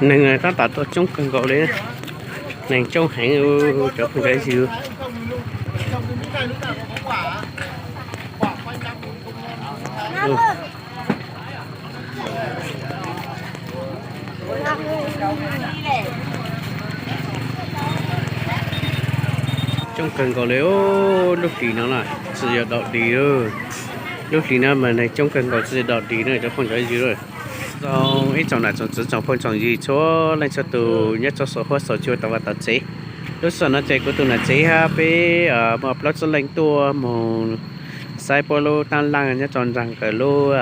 Neeg tab tom tuaj coob kawg nkaus li, neeg coob heev, cov phooj ywg. Coob kawg nkaus li, lub hlis no na, tsis yog dog dig. Lub hlis no mas neeg coob kawg nkaus tsis yog dog dig na cov phooj ywg. Zoo ib tsoom nam tsoom txiv tsoom phooj tsoom ywg txhua leej txhua tus nyob rau saum huab saum cua tau vaj tau tsev. Lub sij hawm no ces kuv tus nam tsev hab peb muaj plaub tsib leej tuaj moog saib puab lub taab laaj nyob rau nraag kawg lub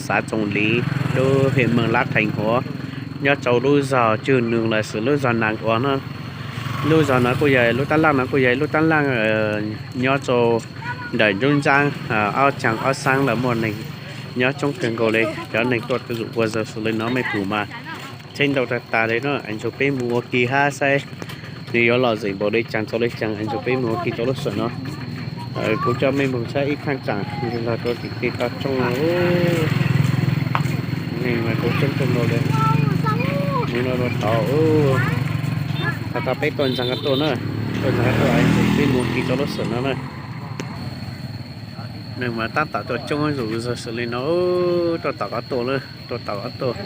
xav Tsoom Liv, lub hwm Meej Lab Theej Huav, nyob rau lub zog Cwj Nws los sis lub zog Nas Uas no. Lub zog no kuj yog lub taab laaj no kuj yog lub taab laaj nyob rau ntawm nruab ntsaab, ob caag ob sab los muaj neeg nyob coob kawg nkaus li. Cov neeg tuaj zuj zus ua zog xws li no mej pum mas txheeb ntau tag tag li no. Es ntsug peb moog ua ke hab saib nws yuav lom zem npaum li caag txaus li caag. Es ntsug peb moog ua ke rau lub sij hawm no. Kuv coj mej moog saib ib thaaj tsaam nrug lug rua tim tej toj roob. Neeg mas kuj coob kawg nkaus li. Mus no rua tod. Thaus tau peb tuaj ntsaag qab tuaj na, tuaj ntsaag qab tuaj es peb moog ua ke rau lub sij hawm no na. Neeg mas tab tom tuaj coob zuj zus xws li no, tuaj tom qab tuaj lawm, tuaj tom qab tuaj.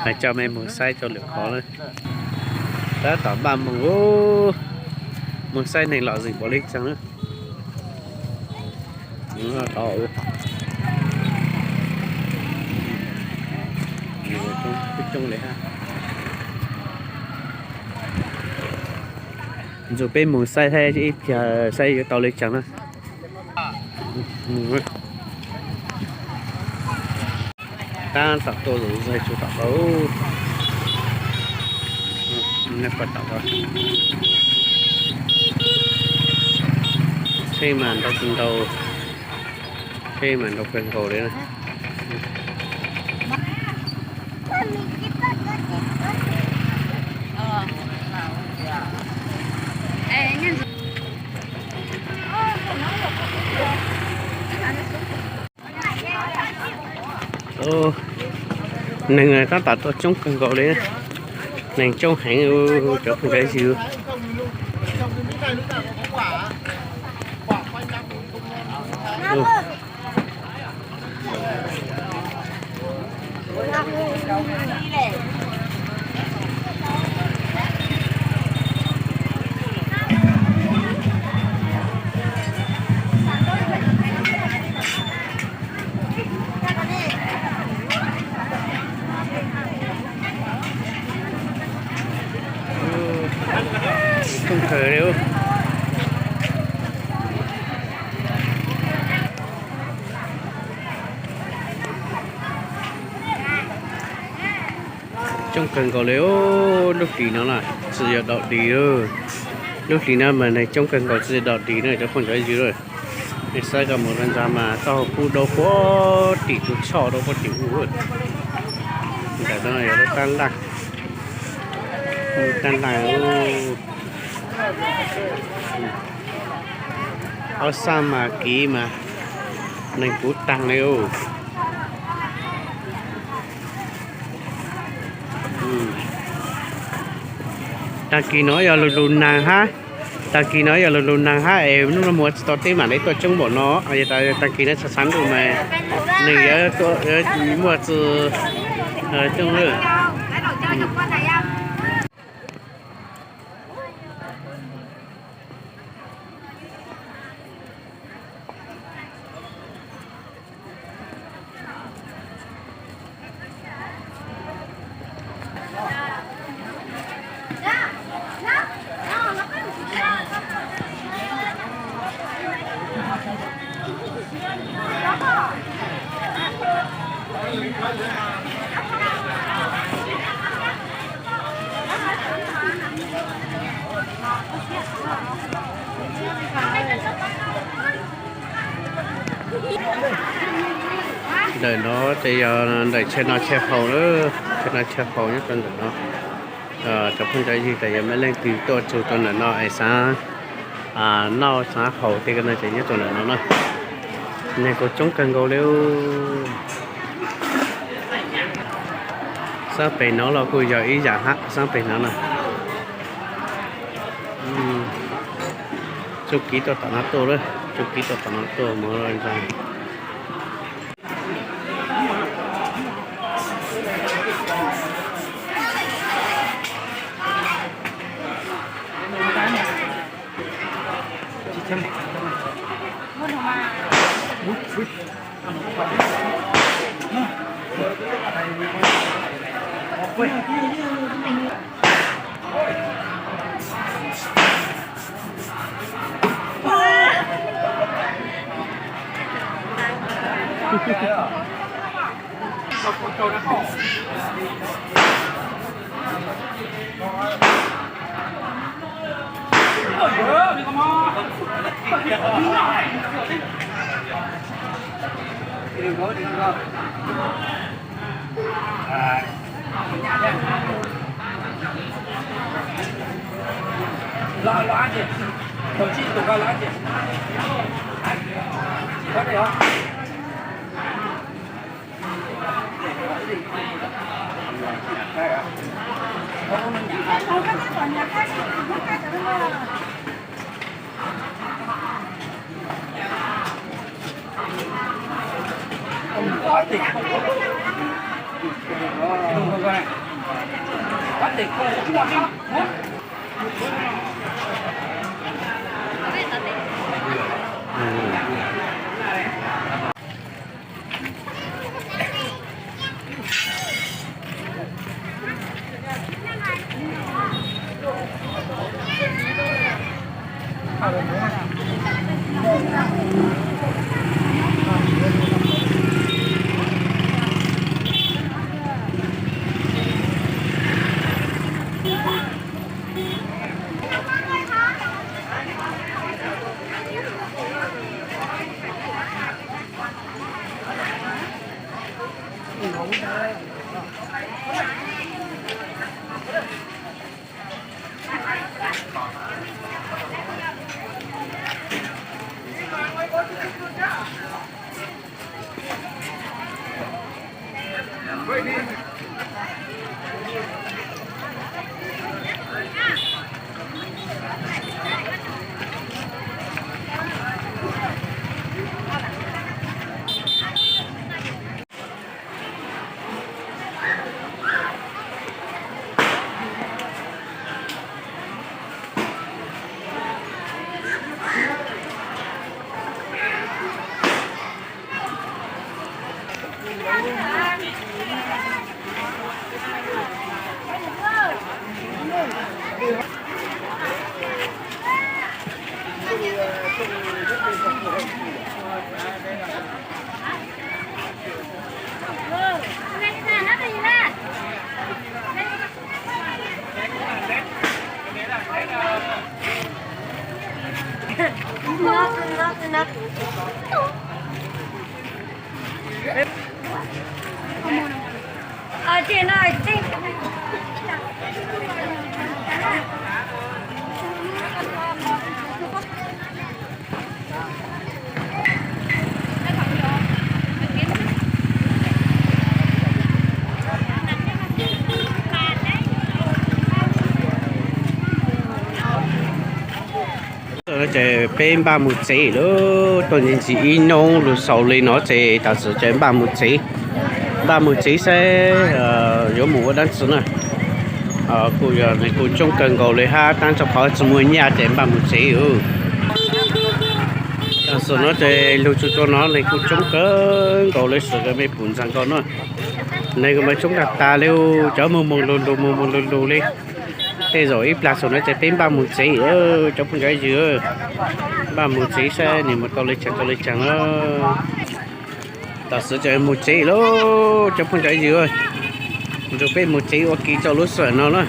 Hais coj mej moog saib rau lwm qhov lawm. Tab tom npaj moog, moog saib neeg lom zem npaum li caag na. Ntsug peb moog saib ib pliag saib yuav tau li caag na. Tab tom tuaj zuj zus tsuj tom qab. Tsheb mas ntau kawg nkaus, tsheb mas ntau kawg nkaus li na. Neeg tab tom tuaj coob kawg nkaus li, neeg coob heev, cov phooj ywg. Coob kawg li. Coob kawg nkaus li, lub hlis no na, tsis yog dog dig. Lub hlis no mas neeg coob kawg nkaus tsis yog dog dig na cov phooj ywg. Nej saib koj mus rau ntawd mas taub hau kub dau puag tim tus tshoj dau puag tim u. Ntawm no yog lub taab laj, lub taab laj. Ob sab mas kiv mas neeg puv taag li. Taag kis no yog lug lug naag hab, taag kis no yog lug lug naag hab es hnub no mus ua tsi tau teb mam li tuaj coob npaum no. Taag kis no tshav tshav ntuj mas neeg yuav muaj tsi coob. Ntawm no ces yog ntawm chaw no chaw haus, chaw no chaw haus nyob rau ntawm no. Cov phooj cov ywg tas yog muaj leej twg tuaj txug rau ntawm no es xaav noj xaav haus tej ko no ces nyob rau ntawm no na. Neeg kuj coob kawg nkaus li. Sab pem no los kuj yog ib yam hab, sab pem no na. Txuj kev tuaj tom no tuaj lawm, txuj kev tuaj tom no tuaj mus ntag. Ces peb npaj mus tsev lawm, tuaj ntxiv ntxiv ib hnub lug xaus li no ces tam sim ces npaj mus tsev. Npaj mus tsev saib yuav mus ua dab tsi na. Kuj yog neeg kuj coob kawg nkaus li hab, tab sis qhov tsis muaj nyaj ces npaj mus tsev. Tam sim no ces lug txug txug no neeg kuj coob kawg nkaus li, xwm mej pum ntxaag nkaus no. Neeg kuj mas coob tag tag li, cov moog moog lug lug moog moog lug lug li. Tej zaum ib plag xwm no ces peb npaj mus tsev, cov phooj cov ywg. Npaj mus tsev saib nwg mus tau le caag tau le caag na. Tam sim ces mus tsev lawm cov phooj cov ywg, nrug peb mus tsev ua ke rau lub sij hawm no na.